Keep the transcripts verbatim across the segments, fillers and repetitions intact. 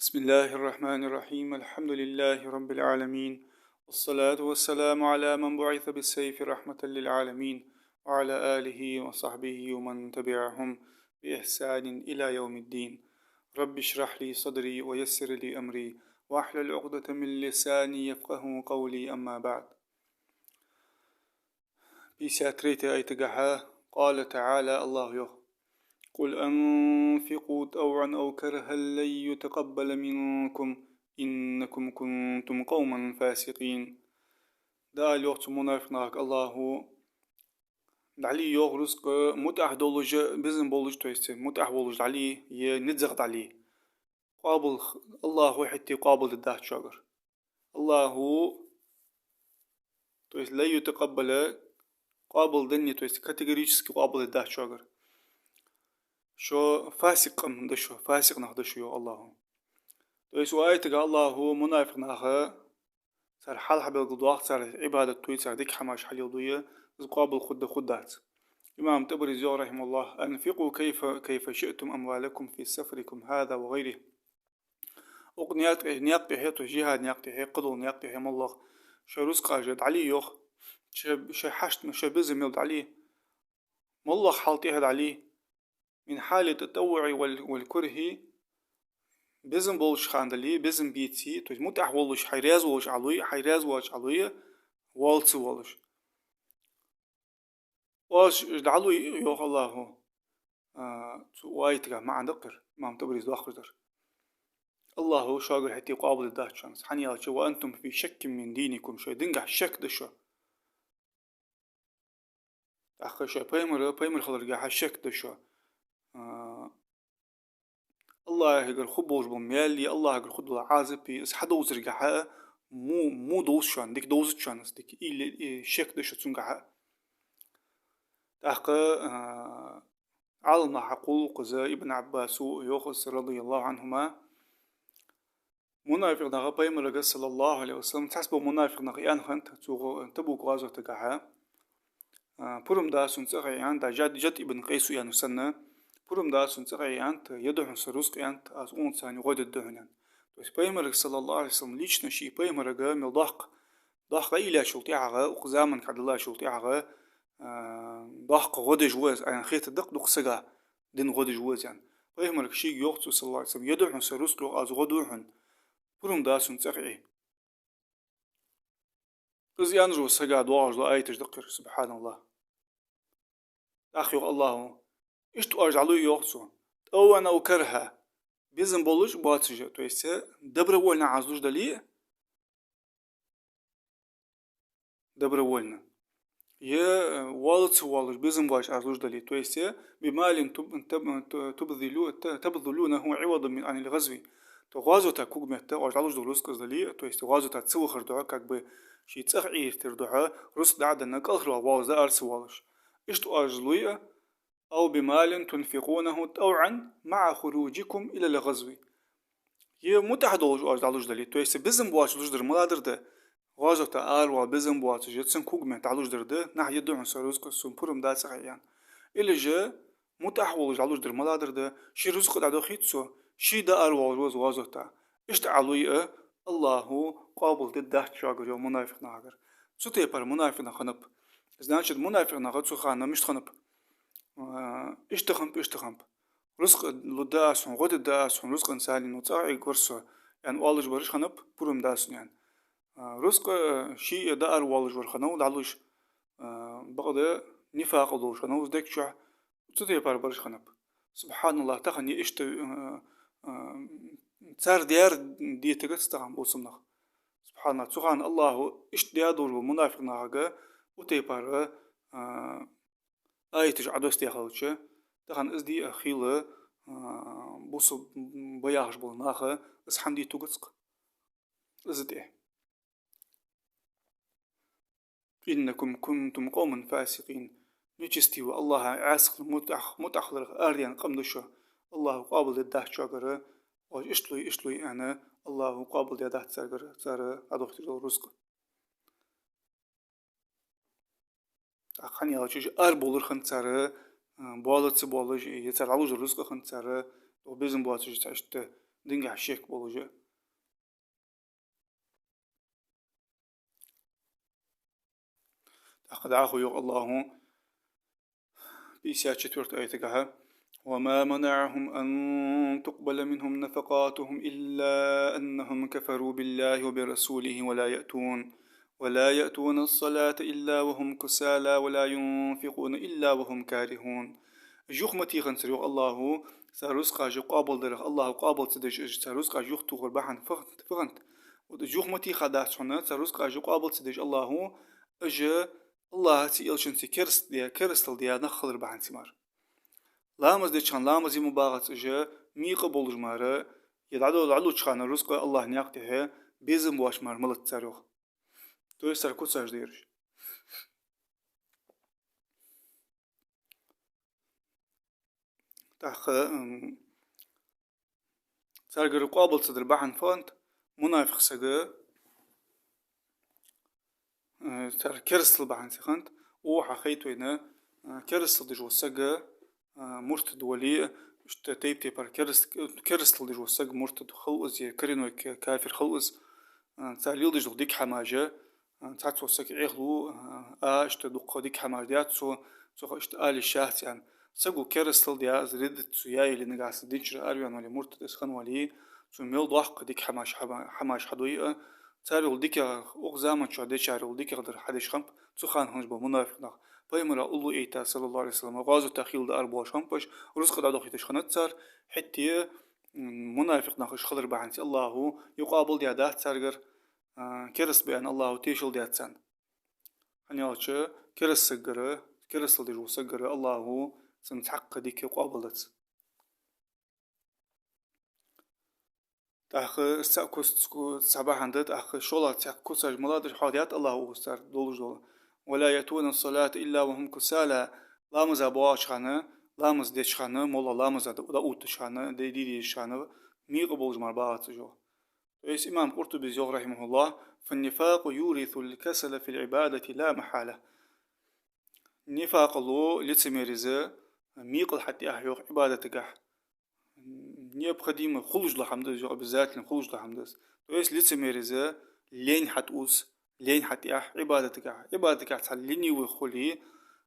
بسم الله الرحمن الرحيم. الحمد لله رب العالمين. والصلاة والسلام على من بعث بالسيف رحمة للعالمين، وعلى آله وصحبه ومن تبعهم بإحسان إلى يوم الدين. رب اشرح لي صدري ويسر لي أمري واحلل عقدة من لساني يفقهوا قولي. أما بعد. Пятьдесят третий аятагахьа, قال تعالى, Аллахӏа йоах: قل أنفقوا طوعا أو كرها لن يتقبل منكم إنكم كنتم قوما فاسقين. Дала йоах цу мунафикъ нахага Аллахӏа: дӏале йоах рузкъа мутӏахь долаш а, безам болаш а, то есть мутӏахь волаш дӏале, е низагӏа дӏале. Къоабал, Аллахӏа хӏетте къоабал дергдац шугара. Аллахӏа, то есть, لن يتقبل, къоабал данне, то есть, категорически къоабал дергдац шугара. Шо фасикъ къам да шо, фасикъ нах да шо, йоах Аллахӏа. То есть, укх аятага Аллахӏа мунафикъ наха, цар хьал хьабелгалдоах, цар Ӏибадат дой, цар дика хӏамаш хьалеладой, из къоабал хургда, хургдац. Имам ТӀабарис йоах, رحمه الله: أنفقوا كيف، كيف شئتم أموالكم في سفركم هذا وغيره. Укх наькъа тӏа, наькъа тӏехьа, то есть жихӏада наькъа тӏехьа, кхыдолча наькъа тӏехьа, моллагӏа, шоай рузкъаш дӏале йоах, шоай, шоай хьашт, шоай безам мел дӏале, моллагӏа хьал тӏехьа дӏале, من حال التطوع وال-، والكره, безам болаш хана дале, безам беце, то есть мутӏахь волаш, хьай раьза волаш Ӏалой, хьай раьза воацаш Ӏалой, воалаца воалаш. Оаш дӏалой, йоах Аллахӏа, а, цу аятага маӏан да-кх ер, имам ТӀабарис доаккхаш дар. Аллахӏа шугара хӏетте къоабал дергдац шоана из. Хӏана аьлча: وأنتم في شك من دينكم, шоай дингахь шек да шо. Тӏаккха шоай пайхамар, пайхамар хиларгахьа шек да шо. А, Аллахӏагара хургболаш бола маьл, Аллахӏагара хургдола Ӏазап, из хьадовзаргахьа, во, во довз шоана, дика довзац шоана из, дика, или, э, шек да шо цунгахьа. Тӏаккха, а, Ӏаламнаха хьакхолл укхаза, Ибн Ӏаббаса йоах из, رضي الله عنهما, мунафикъ наха пайхамарага, صلى الله عليه وسلم, цхьабола мунафикъ нах аьнна хиннад, цу гӏо-, Табук гӏазотагахьа, а, пурам да сона цӏагӏа, аьннад, Жад-, Жадд ибн Къайса аьнна санна, пурам да сона цӏагӏа, аьннад, я да хьона са рузкъа, аьннад, аз цунца гӏо дергда хьона, аьнна. То есть пайхамарага, صلى الله عليه وسلم, лично ший пайхамарага мел доккха, доккха дӏаийлачул тӏехьагӏа, укх заманга хьадиллачул тӏехьагӏа, а, доккха гӏо деш ва из, аьнна хетаргда-кх дукха сага, дина гӏо деш ва из, аьнна. Пайхамарага шийга йоах цо, صلى الله عليه وسلم: я да хьона са рузкъа, йоах, аз гӏо ду хьона, пурам да сона цӏагӏа. Из аьнна вола сага доагӏаш дола аяташ да-кх ер, سبحان الله. Тӏаккха йоах Аллахӏа: иштта оаш дӏалой, йоах цо, طوعا أو كرها, безам болаш а, боацаш а, то есть добровольно Ӏа из луш дале а, добровольно, е, э, воалаца воалаш, безам боацаш Ӏа из луш дале, то есть, э, بمال تب-، تب-، تبذلو-، ت-، تبذلونه عوضا من، عن الغزو. То гӏазота когаметта оаш дӏалуш дола рузкъа из дале, то есть гӏазота ца вахар духьа, как бы ший цӏагӏа Ӏийртар духьа, рузкъа дӏа а денна, кӏалхарвала воалаш, даар ца воалаш. Иштта оаш из лой а, أو بمال تنفقونه طوعا مع خروجكم إلى الغزو. Е мутӏахь долаш оаш дӏалуш дале, то есть безам боацаш луш дар малагӏа дар да? Гӏазота аравала безам боацаш, е цун когаметта дӏалуш дар да, нах, я да хьона са рузкъа, сона пурам да цӏагӏа, аьнна. Или же мутӏахь волаш дӏалуш дар малагӏа дар да? Ший рузкъа дӏадохийт цо, ше даар воалаш ва из гӏазота. Иштта Ӏалой а, Аллахӏа къоабал дергдац шугара, йоах, мунафикъ нахагара. Цу тайпара мунафикъ нах хиннаб. Значит, мунафикъ нах цу хана мишта хиннаб? А, иштта хиннаб, иштта хиннаб. Рузкъа лургда аз хьона, гӏо дергда аз хьона, рузкъан саьлин, ну, цӏагӏа Ӏийргвар со, аьнна, оалаш бараш хиннаб, пурам да сона, аьнна. А, рузкъа, а, ше а даар воалаш вар хиннав дӏалуш, а, бакъда нифакъал долаш хиннав из дег чу. Цу тайпара бараш хиннаб. سبحان الله, тахан е иштта, а, а, цар даьр дитагац тахан бусалба нах. سبحان الله, цу хана Аллахӏа иштта даь долаш бола мунафикъ нахага укх тайпара, а, аяташ Ӏодоссадаь хилча, тахан из ди а хила, а, бусалба ба яхаш бола наха из хӏама дийта тугацкъ. Из тӏе. إنكم كنتم قوما فاسقين. Нечестивый, Аллахӏа Ӏаьсий, мутӏахь-, мутӏахьарах арадаьнна къам да шо. Аллахӏа къоабал дергдац шугара, оаш иштта лой, иштта лой аьнна, Аллахӏа къоабал дергдац царгара, цар дӏадохийташ дола рузкъа. Тӏаккха хӏана аьлча уж арабовлар хиннад цар, а, боалаца боалаш, е цар дӏалуш дола рузкъа хиннад цар, дукха безам боацаш, цхьа иштта динагахьа шек болаш. ТӀаккха дӀахо йоах АллахӀа пятьдесят четвёртом аятагахьа: «وما منعهم أن تقبل منهم نفقاتهم إلا أنهم كفروا بالله وبرسوله ولا يأتون ولا يأتون الصلاة إلا وهم كسالى ولا ينفقون إلا وهم كارهون». Уж юха ма теханзар, йоах АллахӀа, цар рузкъаш къоабалдарах, АллахӀа къоабал ца деш, уж цар рузкъаш юхатохар бахьан фу хиннад, фу хиннад. Вот уж юха ма техадац хьона, цар рузкъаш къоабал ца деш АллахӀа, уж АллахӀацеи элчанцеи кераст-, керастал даь нах хилар бахьанца мара. Ламаз деча хана ламазе ма багӀац уж, мекъа болаш мара, е дӀадо-, дӀалуча хана рузкъа АллахӀа наькъа тӀа безам боацаш мара ма лац цар, йоах. То есть цар куцаш да ераш. ТӀаккха, м, царгара къоабал ца дар бахьан фу хиннад, мунафикъ саг, э, цар керастал бахьанца хиннад, укхаза хет вайна, э, керастал деш вола саг, э, муртад вале, иштта тайп-тайпара кераст-, керастал деш вола саг муртад хул из, е коренной ка-, кафир хул из, э, цар леладеш дола дика хӀамаш, а, цхьацца саг Ӏехалу, а, а, иштта дукха дика хӀамаш даьд цо, цо иштта ала йиш яц аьнна. Саго керастал даь, из ридда цо яь яле, нагахьа санна динчура араваьнна вале, муртад из хинна вале, цо мел доккха дика хӀамаш хьама-, хӀамаш хьадой а, царел дикагӀа, укх заман чухь дечарел дикагӀа дар хьадеш хиннаб цу хана хиннаш бола мунафикъ нах. Пайхамара уллув айта, صلى الله عليه وسلم, гӀазота хилда ара болаш хиннаб уж, рузкъа дӀадохийташ хиннад цар, хӀаьта, м, мунафикъ нах уж хилар бахьанца АллахӀа юкъа къоабал даь дац царгара, а, кераст ба аьнна АллахӀа тешал даьд царна. ХӀана аьлча, кераст саггара, керастал деш вола саггара АллахӀа цун цхьаккха дика къоабал дац. ТӀаккха цхьа куц, цхьа бахьан да, тӀаккха шоллагӀа цхьа куцаш маладар хьоахадаьд АллахӀа укхаза цар долаш дола. «ولا يأتون الصلاة إلا وهم كسالى». Ламаза боагӀача хана, ламаз деча хана, моллагӀа ламаза дӀаоттача хана, де-, де дезача хана, мекъа болаш мара багӀац уж, йоах. То есть имам Къуртубис йоах, رحمه الله: «فالنفاق يورث الكسل في العبادة لا محالة». Нифакъало, лицемерие, мекъал хьатӀаэхь, йоах, Ӏибадатагахь. Необходимо хулаш дола хӀама да из, йоах, обязательно хулаш дола хӀама да из. То есть лицемерие лень хьатӀаувз, лень хьатӀаэхь Ӏибадатагахь. Ӏибадатагахь цхьа ленивый хуле,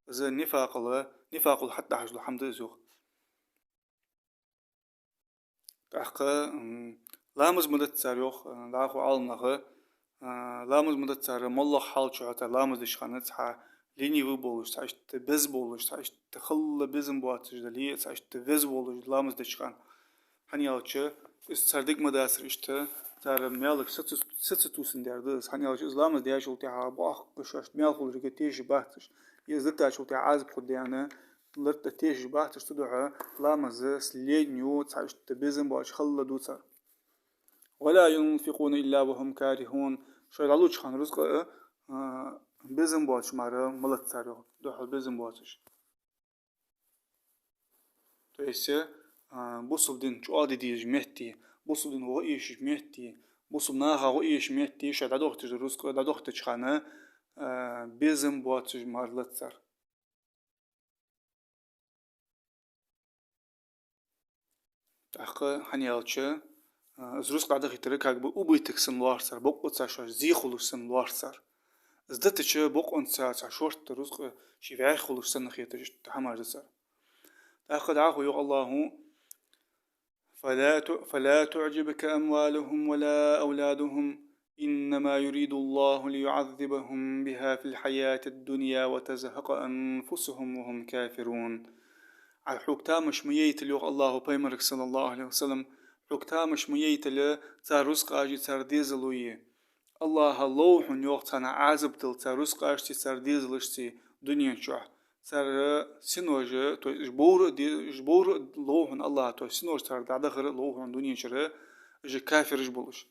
из нифакъал, нифакъал хьатӀадахьаш дола хӀама да из, йоах. ТӀаккха, м, ламаз ма дац цар, йоах, э, дӀахо Ӏаламнаха, э, ламаз ма дац цар, моллагӀа хьал чухь цар ламаз деча хана цхьа ленивый болаш, цхьа иштта беза болаш, цхьа иштта халла безам боацаш дале, цхьа иштта веза волаш ламаз деча хана. ХӀана аьлча, из цар дег ма дацар иштта, цар маьлага са ца, са ца тувсандаь да из. ХӀана аьлча, из ламаз дечул тӀехьагӀа боккха шоашта маьл хуларга тешаш бац уж. Из дитачул тӀехьагӀа Ӏазап хургда аьнна, лартӀа тешаш бац уж, цудухьа ламаз с ленью, цхьа иштта безам боацаш халла ду цар. «ولا ينفقون إلا وهم كارهون». Шоай дӀалуча хана рузкъа, а, безам боацаш мара ма лац цар, йоах, духьал безам боацаш. То есть, а, бусалба дин чӀоагӀде дезача метте, бусалба дин гӀо эшача метте, бусалба наха гӀо эшача метте шоай дӀадохийташ дола рузкъа дӀадохийтача хана, а, безам боацаш мара лац цар. ТӀаккха, хӀана аьлча, а, из рузкъа дӀадахийтар как бы убыток санна лоархӀ цар, бокъонца шоашта зе хулаш санна лоархӀ цар. Из дитача бокъонца цхьа шортта рузкъа ший вӀаьхий хулаш санна хеташ, иштта хӀамаш да цар. ТӀаккха дӀахо йоах АллахӀа: «فلا ت-، فلا تعجبك أموالهم ولا أولادهم إنما يريد الله ليعذبهم بها في الحياة الدنيا وتزهق أنفسهم وهم كافرون». Ай, хьога тамаш ма яйталахь, йоах АллахӀа пайхамарга, صلى الله عليه وسلم, хьога тамаш ма яйталахь цар рузкъаши цар дезалои. АллахӀа лов хьона, йоах, царна Ӏазап дала цар рузкъашцеи цар дезалашцеи дунен чухь. Цар синош, то есть уж бовра а де-, уж бовра а лов хьона АллахӀа, то есть синош цар дӀадахар а лов хьона дунен чура, уж кафираш болаш.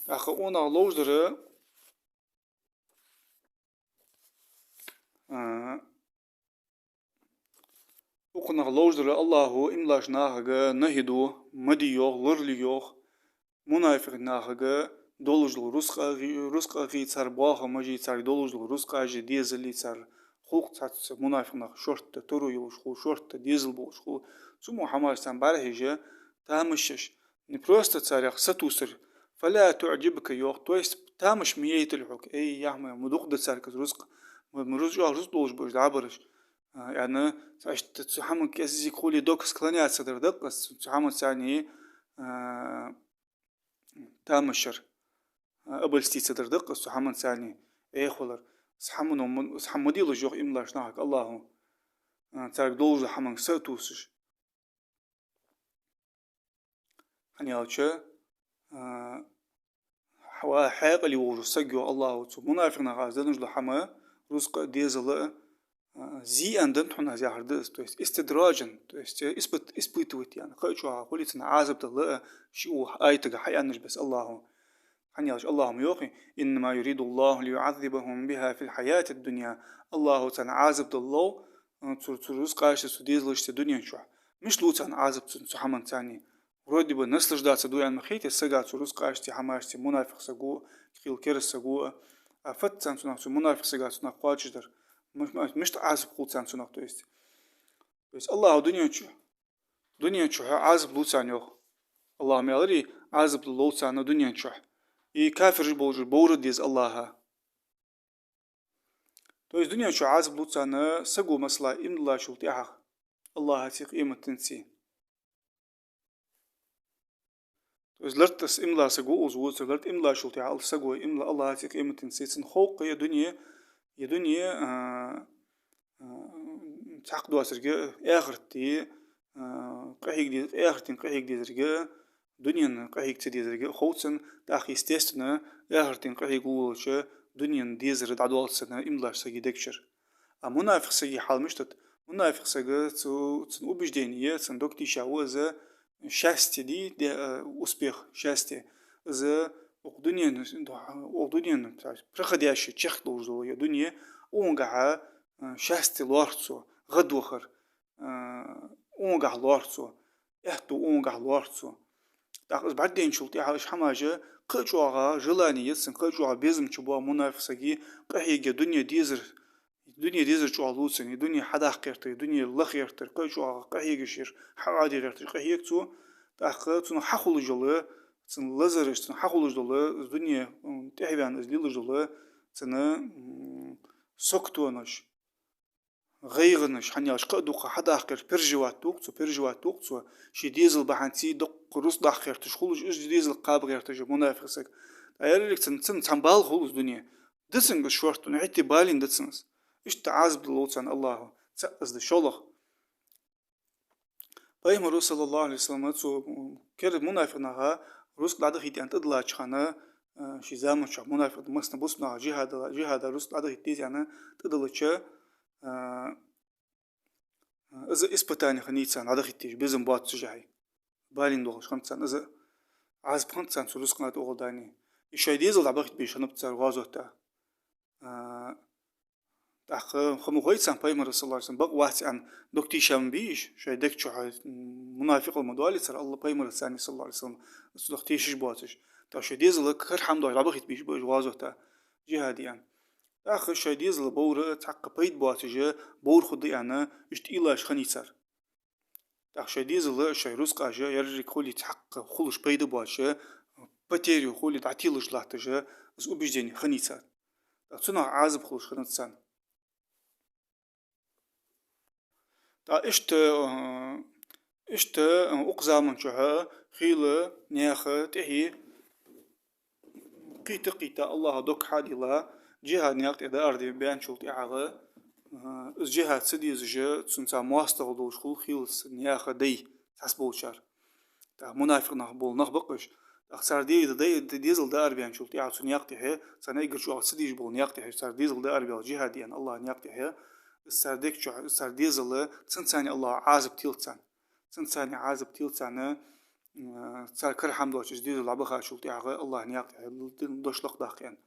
ТӀаккха укхунах ловш дар, а, укхунах ловш дар АллахӀа имлаш нахага нахӀи ду, ма де йоах, лорале йоах, мунафикъ нахага долаш дола рузкъа гӀи-, рузкъа гӀи, цар боахамаши, царга долаш дола рузкъаши, дезали, цар хул-кх цхьацца мунафикъ нах шортта таро йолаш хул, шортта дезал болаш хул. Цу мо хӀамаш царна бӀарахьежа, тамашаш, не просто царех сатувсар. «فلا تعجبك», йоах, то есть тамаш ма яйталва хьога. Эй, яхь ма, ма дукха да царга из рузкъа, ма, ма рузкъа, рузкъа долаш ба уж дӀабараш. А, яӀни, цхьа иштта цу хӀаманга кӀезига хуле дог склоняться дар да-кх из, цу хӀаманца царна, а, тамашар, а, обольститься дар да-кх из, цу хӀаманца царна Ӏехавалар. Из хӀама ма, из хӀама ма делаш, йоах, иман долча нахага АллахӀа, а, царга долаш дола хӀаманга сатувсаш. ХӀана аьлча, а, хьа-, хьаькъале волаш вола саг, йоах АллахӀа, цу мунафикъ наха из денна дола хӀама, рузкъа а, дезал а, а, зе аьнна деннад хьона аз яхар да из, то есть истидраджан, то есть, э, испыт-, испытывать, яӀни, кхы а чӀоагӀа хуле царна Ӏазап дала а, ший укх аятага хьааьннача беса АллахӀа. ХӀана аьлча АллахӀа ма йоахий: «إنما يريد الله ليعذبهم بها في الحياة الدنيا». АллахӀа царна Ӏазап дала лов, а, цу, цу рузкъашца, цу дезалашца дунен чухь. Мишта лу царна Ӏазап цу, цу хӀаманца царна? Вроде бы наслаждаться ду аьнна ма хетий сага цу рузкъашцеи хӀамашцеи, мунафикъ саго а, хила кераста саго а. А фат царна цунах, цу мунафикъ сага цунах кхоачашдар? Миш-, миш-, мишта Ӏазап хул царна цунах, то есть? То есть АллахӀа дунен чу, дунен чухь Ӏазап лу царна, йоах. АллахӀа ма аьларий, Ӏазап лу лов царна дунен чухь. И кафираш болчар бовра деза АллахӀа. То есть дунен чу Ӏазап лу царна саго, масала, иман диллачул тӀехьагӀа, АллахӀацеи къематденцеи. То есть лартӀа иман дилла саг ва из, вуцар лартӀа иман диллачул тӀехьагӀа саго иман дилла АллахӀацеи къематденцеи, цунна ховкх я дуне, я дуне, а, а, цхьаккха доацарга, эхарта, а, къахьега де-, эхартан къахьега дезарга, дунен къахьега ца дезарга хов цунна, тӀаккха, естественно, эхартан къахьега волча дунен дезар дӀадоал цунна иман диллача сага дег чура. А мунафикъ сага хьал мишта да? Мунафикъ саг, цу, цун убеждение, цун дог тийша ва из счастье, ди-, де-, э, успех, счастье. Из укх дунен, укх дунен, то есть проходящий, чехка долаш дола я дуне, укхангахьа, э, счастье лоархӀ цо, гӀадвахар, э, укхангахьа лоархӀ цо, аьттув укхангахьа лоархӀ цо. ТӀаккха из бӀаргадайначул тӀехьагӀа уж хӀамаш, кхы а чӀоагӀа желание я цун, кхы а чӀоагӀа безам чубоагӀа мунафикъ сага, къахьега дуне дезар, дуне дезар чӀоагӀа лу цунна, и дуне хьадаккха гӀертар, и дуне лаха гӀертар, кхы а чӀоагӀа къахьегаш яр, хьаӀодий гӀерташ къахьег цо. ТӀаккха цунах хьахулаш йола, цун лазараш, цунах хьахулаш дола, из дуне, м, тӀехьаваьнна из лелаш дола, цун, м, саготонаш, гӀайгӀанаш, хӀана аьлча кхы а дукха хьадаккха гӀерт, переживать ду-кх цо, переживать ду-кх цо, ший дезал бахьанца дукха рузкъа даккха гӀерташ хулаш, из дезал кхаба гӀерташ я мунафикъ саг. ТӀаккха ерригача цун, цун цхьан бала хул из дуне. Да цунга из шортта, ну, хӀаьта а балийна да цунна из. Иштта Ӏазап дала лов царна АллахӀа, цаӀ из да, шоллагӀа. Пайхамара, صلى الله عليه وسلم, цу, м, керда мунафикъ наха рузкъа дӀадахийта аьнна тӀадиллача хана, а, ший заман чухь мунафикъ, массане бусалба наха джихӀада, джихӀада рузкъа дӀадахийта деза аьнна тӀадиллача, а, из испытани хиннай царна дӀадахийта дезаш, безам боацаш хьай. Балийна долаш хиннад царна из, Ӏазап хиннад царна цу рузкъа тӀагӀолла дани. И шоай дезал дӀабахийта безаш хиннаб цар гӀазота. А, тӀаккха хӀама хой царна, Пайхамара, صلى الله عليه وسلم, бакъ вац аьнна, дог тийша ма бий уж, шоай дег чухь, м, мунафикъал ма доалий цар, АллахӀ, Пайхамара царна, صلى الله عليه وسلم, цу дог тийшаш боацаш. ТӀаккха шоай дезал кара хӀама доацаш дӀабахийта безаш ба уж гӀазота, джихӀаде аьнна. ТӀаккха шоай дезала бовра цхьаккха пайда боацаш, бовра хургда аьнна, иштта уйлаш хиннай цар. ТӀаккха шоай дезал, шоай рузкъаш, еррига хуле цхьаккха хулаш пайда боацаш, потеря хуле дӀателаш латташ, из убеждение хиннай царна. ТӀаккха цунах Ӏазап хулаш хиннад царна. ТӀаккха иштта, э, иштта, э, укх заман чухь хийла наьха тӀехье кхийтта-кхийтта, АллахӀа дог хьадилла, джихӀад наькъа тӀа дӀаарабаьнначул тӀехьагӀа, э, из джихӀад ца дезаш, цунца моастагӀал долаш хул хийла наьха дай, цхьаболчар. ТӀаккха мунафикъ нах бола нах ба-кх уж. ТӀаккха цар де-, де-, де-, дезал дӀаарабаьнначул тӀехьагӀа цу наькъа тӀа, царна эггара чӀоагӀа ца дезаш бола наькъа тӀа, цар дезал дӀаарабаьнна джихӀаде аьнна АллахӀа наькъа тӀа, из цар дег чухь, из цар дезал, цунца царна АллахӀа Ӏазап тел царна. Цунца царна Ӏазап тел царна, м, цар кара хӀама доацаш дезал дӀабахачул тӀехьагӀа АллахӀа наькъа тӀа дош лакхдаккха аьнна.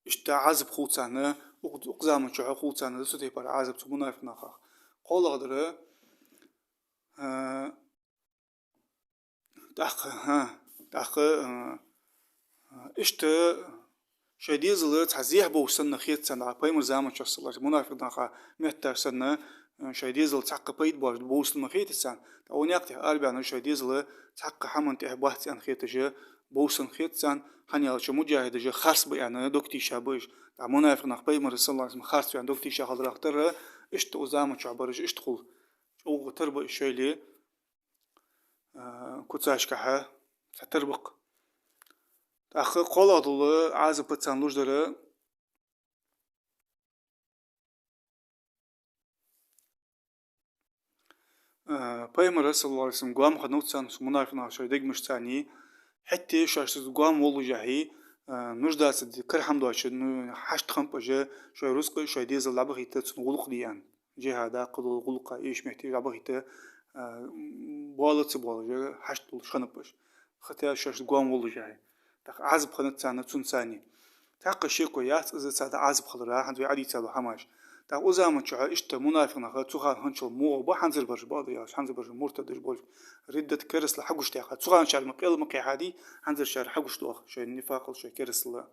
Иштта Ӏазап хул царна, укх, укх заман чухь хул царна цу тайпара Ӏазап цу мунафикъ нахах. КхоалагӀдар, а, тӀаккха, хӀа, тӀаккха, а, а, иштта шоай дезал цхьа зехьа болаш санна хет царна, Пайхамара заман чухь, صلى الله عليه وسلم, мунафикъ наха метташ санна, шоай дезал цхьаккха пайда боацаш бовсаш ма хетий царна. ТӀаккха укх наькъа тӀа арабаьннараш шоай дезал цхьаккха хӀаман тӀехьа бац аьнна хеташ, бовсаш хеташ царна, хӀана аьлча муджахӀидаш харц ба аьнна дог тийша ба уж. ТӀаккха мунафикъ нах пайхамар, саллаллахӀу ӀалайхӀи ва саллам, харц ва аьнна дог тийша хиларах тара, иштта укх заман чухь бараш иштта хул. ЧӀоагӀа тара ба уж шоайла, а, куцашкахьа цхьатарра ба-кх. ТӀаккха кхоалагӀа дола Ӏазап царна луш дар, а, пайхамара, саллаллахӀу ӀалайхӀи ва саллам, гоама хиннав царна, цу мунафикъ наха шоай дегашца царна, хӀаьта шоашца гоама воллашехьа, а, нуждаться де-, кара хӀама доацаш, ну, хьашт хиннаб уж, шоай рузкъа, шоай дезал дӀабахийта цунна гӀулакх де аьнна. ДжихӀада, кхыдола гӀулакха, эшмети дӀабахийта, а, бола ца болаш, хьашт болаш хиннаб уж. ХӀаьта шоашца гоама воллашехьа. ТӀаккха Ӏазап хиннад царна цунца царна. Цхьаккха шеко яц из царна Ӏазап хилара, хӀанз вай Ӏадийца дола хӀамаш. ТӀаккха укх заман чухь иштта мунафикъ нах цу хана хинначул вогӀа ба, хӀанзарбараш ба, да яхаш, хӀанзарбараш муртадаш болаш, риддат, керастал хьагучадаьккха. Цу хана шоаш ма къел ма кхехьадий, хӀанзарчар хьагучадоах шоай нифакъал, шоай керастал.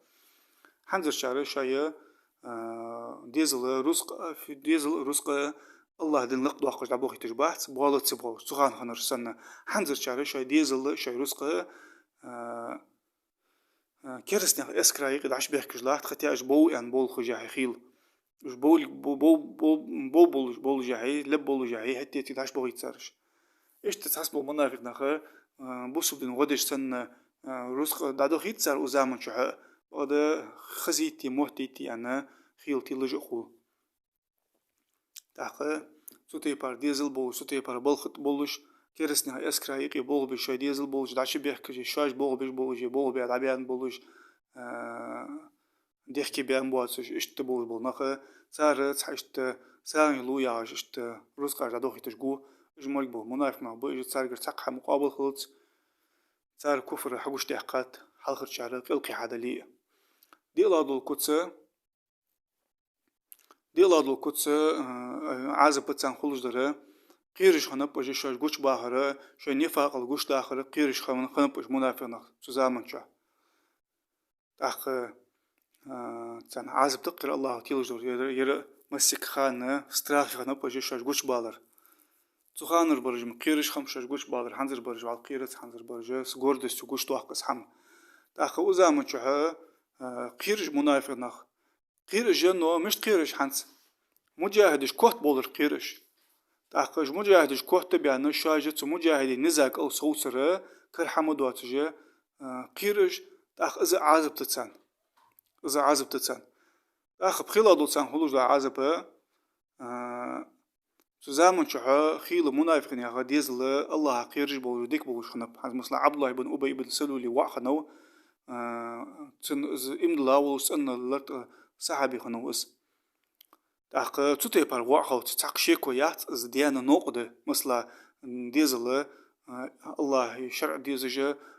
ХӀанзарчар шоай, а, дезал, рузкъа, фи-, дезал, рузкъа АллахӀа дина лакхдоаккхаш дӀабохийташ бац, бола ца болаш, цу хана хиннараш санна. ХӀанзарчар шоай дезал, шоай рузкъа, а, а, керастий наьха эскара юкъе дӀачубехкаш латт, хӀаьта уж бов аьнна болх беш хила. Уж бов-, бов-, бов-, бов-, бов болаш, болашехьа, леб болашехьа, хӀаьта цига дӀачубохийт цар уж. Иштта цхьабола мунафикъ нах, а, бусалба дина гӀо деш санна, а, рузкъа дӀадохийт цар укх заман чухь, бакъда хазийта, моттийта аьнна, хила тиллаж а хул. ТӀаккха цу тайпара дезал болаш, цу тайпара балха тӀа болаш, керастий наьха эскара юкъе болх беш шоай дезал болаш, дӀачубехкаш, шоаш болх беш болаш, болх бе дӀабаьнна болаш, а, дехке баьнна боацаш, иштта болаш бола нах, цар цхьа иштта сагӀийла лу яхаш, иштта рузкъаш дӀадохийташ гу, уж морг бола мунафикъ нах ба, уж царгара цхьаккха хӀама къоабал хилац, цар куфр хьагучадаьккхад, хьалхарчар къел кхехьадале а. ДиълагӀа дола куц, диълагӀа дола куц, а, Ӏазап царна хулаш дар, кхераш хиннаб уж шоаш гучабахар, шоай нифакъал гучадахар, кхераш хиннаб уж мунафикъ нах цу заман чухь. ТӀаккха, а, царна Ӏазап да-кх ер АллахӀа телаш дола, ер, ер массехк хана страхе хиннаб уж шоаш гучабалар. Цу ханарбараш-м кхераш хиннаб шоаш гучабалар, хӀанзарбараш вӀалла кхерац, хӀанзарбараш с гордостью гучадоаккх из хӀама. ТӀаккха укх заман чухь, а, кхераш мунафикъ нах, кхераш, но мишта кхераш хӀанз? МуджахӀидаш котбовлар кхераш. ТӀаккха уж муджахӀидаш котбаьнна, шоаш цу муджахӀидий низа кӀал совцар, кара хӀама доацаш, а, кхераш, тӀаккха из Ӏазап да царна. Из Ӏазап да царна. ТӀаккха пхелагӀа дола царна хулаш дола Ӏазап, а, цу заман чухь хила мунафикъ наьха дезал АллахӀах кхераш болаш, дика болаш хиннаб. ХӀанз, масала, Ӏабдуллахь ибн Убай ибн Салула воӀ хиннав, а, цун из иман дилла волаш цӀена лартӀа сахьаби хиннав из. ТӀаккха цу тайпара воӀ хилац, цхьаккха шеко яц, из даьна новкъа да. Масала, дезал, а, АллахӀа шарӀ дезаш,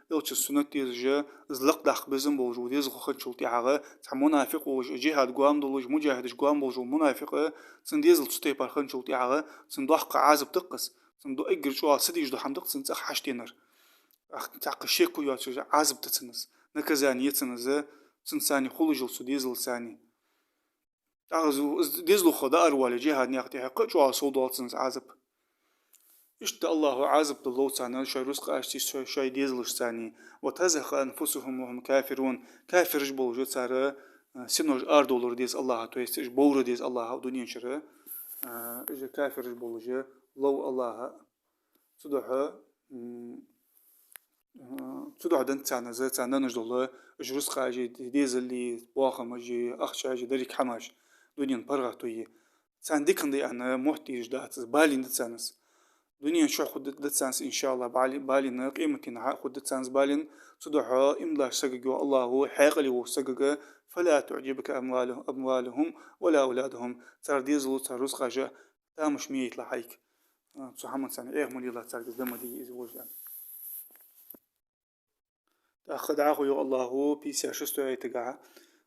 элчан суннат дезаш, из лакхдаккха безам болаш вола дезал хинначул тӀехьагӀа, цхьа мунафикъ волаш, джихӀад гоама долаш, муджахӀидаш гоама болаш вола мунафикъ, цун дезал цу тайпара хинначул тӀехьагӀа, цунна доккха Ӏазап да-кх из, цунна ду эггара чӀоагӀа са дезаш дола хӀама да-кх цунна цӀагӀа хьаштенар. ТӀаккха цхьаккха шеко йоацаш Ӏазап да цунна из, наказание я цунна из, цунца цхьана хулаш йола цу дезалца цхьана. ТӀаккха из, из дезалхо даар вале, джихӀада наькъа тӀа кхы а чӀоагӀа совдоал цунна из Ӏазап. Иштта АллахӀа Ӏазап дилла лов царна шоай рузкъашцеи, шоай, шоай дезалашцеи. وتزهق أنفسهم وهم كافرون. Кафираш болаш цар, а, синош арадовлар деза АллахӀа, то есть уж бовра деза АллахӀа дунен чура, а, уж кафираш болаш лов АллахӀа. Цудухьа, м, а, цудухьа деннад царна из, царна денна дола уж рузкъаши, дезали, бахамаши, ахчаши, деррига хӀамаш, дунен паргӀатои. Царна дикагӀа да аьнна моттийташ дац из, балийна да царна из. Дунен чухь хургда царна из, иншааллахӀ, бали-, балийна, къематдийнахьа хургда царна из балийна. Цудухьа иман долча сагага йоах АллахӀа, хьаькъале волча сагага: فلا تعجبك أموال-، أموالهم ولا أولادهم. Цар дезало, цар рузкъашо тамаш ма яйталахь хьайга. А, цу хӀаманца царна эхь ма лелалахь, царга из де ма дий, из вождан. ТӀаккха дӀахо йоах АллахӀа пятьдесят шестой аятагахьа: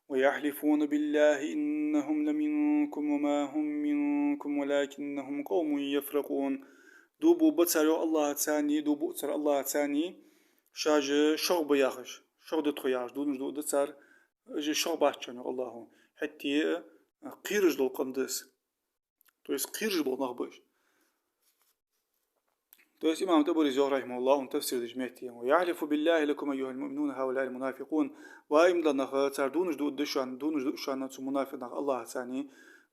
ويحلفون بالله إنهم لمنكم وما هم منكم ولكنهم قوم يفرقون. Дув буъ цар, йоах АллахӀа, царна, дув буъ цар АллахӀа царна, шоаш шох ба яхаш, шох да тхо яхаш, дувнаш дуъ да цар, уж шох бац, йоах АллахӀа. ХӀаьта а кхераш дола къам да из. То есть кхераш бола нах ба уж. То есть имам ТӀабарис йоах, рахьимахӀуллахӀ, укх тафсир деча метте: «ويحلف بالله لكم أيها المؤمنون هؤلاء المنافقون». Ва иман дилла нах, цар дувнаш дуа да шоана, дувнаш дуа шоана цу мунафикъ наха АллахӀаца,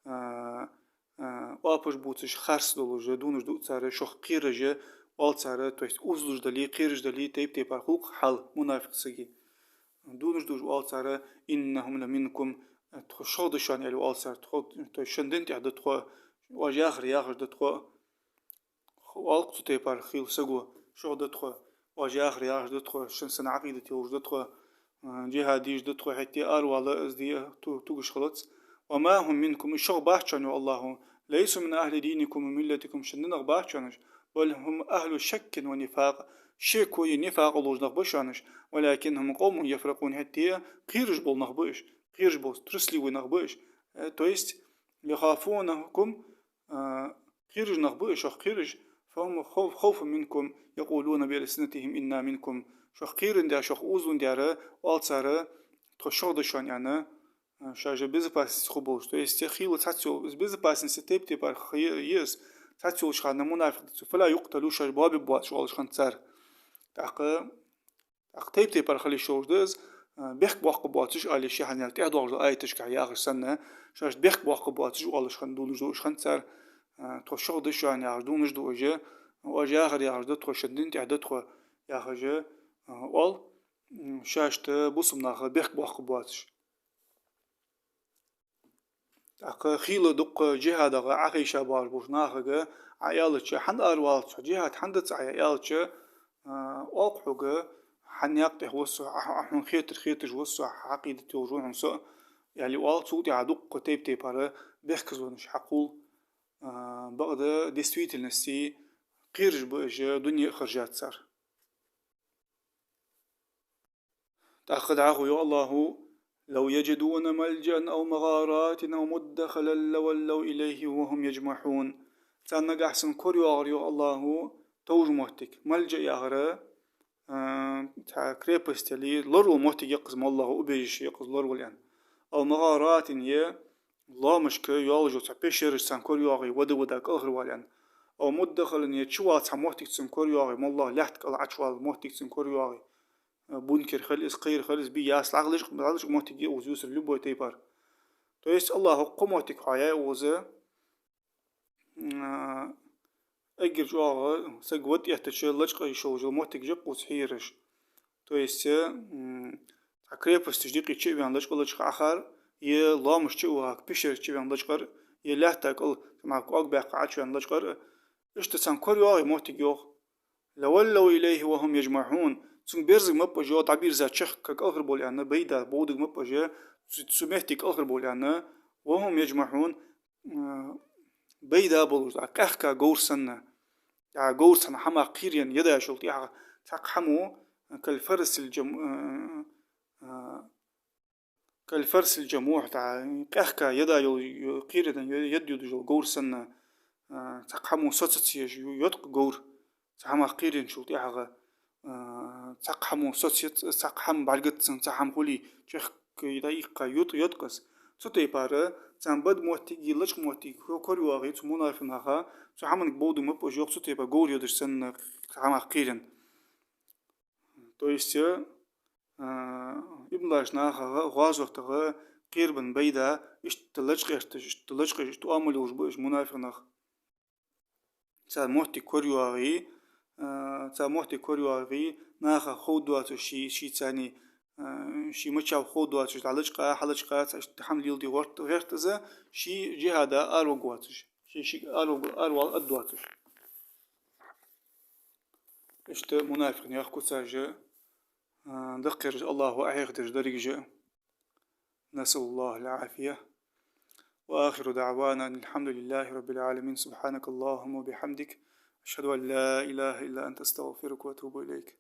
а, а, оапаш бувцаш, харц долаш, дувнаш дуа цар, шох кхераш, оал цар, то есть узалуш дале, кхераш дале, тайп-тайпара хул-кх хьал мунафикъ сага. Дувнаш дуаш оал цар: «إنهم لمنكم», тхо шох да шоана, аьле оал цар, тхо, то есть шун дина тӀа да тхо, оаш яхар яхаш да тхо. Оал-кх цу тайпара хилла саго: шох да тхо, оаш яхар яхаш да тхо, шун санна Ӏакъидат йолаш да тхо, а, джихӀад деш да тхо, хӀаьта а аравала из де ту-, тугаш хилац. «وما هم منكم», уж шох бац шоана, йоах АллахӀа, «ليسوا من أهل دينكم وملتكم», шун динах бац шоана уж, «بل هم أهل شك ونفاق», шеко е нифакъ ловш нах ба шоана уж, «ولكنهم قوم يفرقون», хӀаьта а кхераш бола нах ба уж, кхераш бола, трусливый нах ба уж. Э, то есть, «يخافونكم», а, кхераш нах ба уж, шох кхераш, «فهم خو-، خوفا منكم يقولون بألسنتهم إنا منكم», шох кхераш да, шох узалуш да, оал цар, тхо шох да шоана, аьнна, а, шоаш безопасности хургболаш. То есть хилла цхьацца йола, из безопасности тайп-тайпара ха-, е-, е из, цхьацца йолча хана мунафикъ да цу, «فلا يقتلوا», шоаш боабергбоацаш оалаш хиннад цар. ТӀаккха ТӀаккха тайп-тайпара хила йиш йолаш да из, а, бехк боаккхаргбоацаш, аьле, ший хьанал тӀехьа доагӀаш дола аяташка яхаш санна, шоашта бехк боаккхаргбоацаш оалаш хиннад, дувнаш дуаш хиннад цар, а, тхо шох да шоана яхаш, дувнаш дуаш, оаш яхар яхаш да тхо, шун дина тӀа да тхо яхаш, а, оал, м, шоашта бусалба наха бехк боаккхаргбоацаш. ТӀаккха хилла дукха джихӀадах Ӏохайша боагӀаш болча нахага Ӏа аьлча, хӀана аравалац хьо, джихӀад хӀана дац Ӏа аьлча, а, оал-кх хьога, хьа наькъа тӀа ва со, Ӏа, Ӏа хьона хетар хеташ ва со, хьа Ӏакъидат йолаш ва хьона со, аьле оал, цул тӀехьагӀа дукха тайп-тайпара бехказлонаш хьакхувл, а, бакъда действительности кхераш ба уж, дуне а хержад цар. ТӀаккха дӀахо йоах АллахӀа: «لو يجدون ملجأ أو مغارات أو مدخلا لولوا إليه وهم يجمحون». Царна нагахьа санна корайоагӀар, йоах АллахӀа, товш моттиг. Малджаъ яхар, а, цхьа крепость яле, лоравала моттиг я-кх из, моллагӀа убежище я-кх из, лоравала аьнна. «أو مغارات», е лоамашка йолаш йола цхьа пещераш царна корайоагӀе, вада-вада кӀалхарвала аьнна. «أو مدخلا», е чувала цхьа моттиг царна корайоагӀе, моллагӀа лаьтта кӀал Ӏочувала моттиг царна корайоагӀе. Бункер хила из, кхыяр хила из, бий яс, лӀагӀа лечкъа, лӀагӀа лечкъа моттиг я укхаза юсар любой тайпара. То есть АллахӀа кхо моттиг хьоаяьй укхаза, м, эггара чӀоагӀа саг вад эттача лачкъа йиш йолаш йола моттигаш я-кх укхаза хьераш. То есть, м, цхьа крепосташ дикъе чу а вена лачкъа-лачкъа Ӏохар, е лоамаш чу а вахар, пещераш чу а вена лачкъар, е лаьтта кӀал, цхьа мара кӀоаг баьккха Ӏочувена лачкъар, иштта царна корайоагӀе моттиг, йоах. «لولوا إليه وهم يجمحون». Цунга берзарг ма бий уж, йоах, дӀабирза чехка кӀалхарбовла аьнна, байда боврг ма бий уж, цу, цу метте кӀалхарбовла аьнна, «وهم يجمحون», а, байда болаш, а, къаьхка говр санна. А, говр цхьан хӀамах кхераяь, ядаш йолча тӀехьа цхьаккха хӀамо, «كالفرس الجم-», а, а, «كالفرس الجموح», тӀа къаьхка яда йола, кхераяь, яд йодаш йола говр санна, а, цхьаккха хӀамо соцац еш, йода-кх говр, цхьа хӀамах кхераяьчул тӀехьагӀа, а, цхьаккха хӀамо соцац, цхьаккха хӀама бӀаргагуц цунна, цхьа хӀама хуле, чехка дӀаиккха йода-, йода-кх из. Цу тайпара царна бада моттиг е лачкъа моттиг ко-, корайоагӀе цу мунафикъ наха, цу хӀаманга боврг ма бий уж, йоах, цу тайпара говр йодаш санна, цхьа хӀамах кхераяь. То есть, а, ибн Лаш наха гӀа-, гӀазотагӀа кхерабенна байда, иштта лачкъа гӀерташ, иштта лачкъа, иштта оамал йолаш ба уж мунафикъ нах. Царна моттиг корайоагӀе, а, царна моттиг корайоагӀе, наха ховргдоацаш ший, ший царна, а, ший мача ховргдоацаш, дӀалачкъа, хьалачкъа, цхьа иштта хӀама леладе гӀерт-, гӀерт из, ший джихӀада араваргвоацаш, ший, ший араварг-, аравала аргдоацаш. Иштта мунафикъ наьха куцаш, а, даккхараш АллахӀа Ӏохьехадеш деррига а. نسأل الله العافية. وآخر دعوانا أن الحمد لله رب العالمين. سبحانك اللهم وبحمدك. أشهد أن لا إله إلا أنت، أستغفرك وأتوب إليك.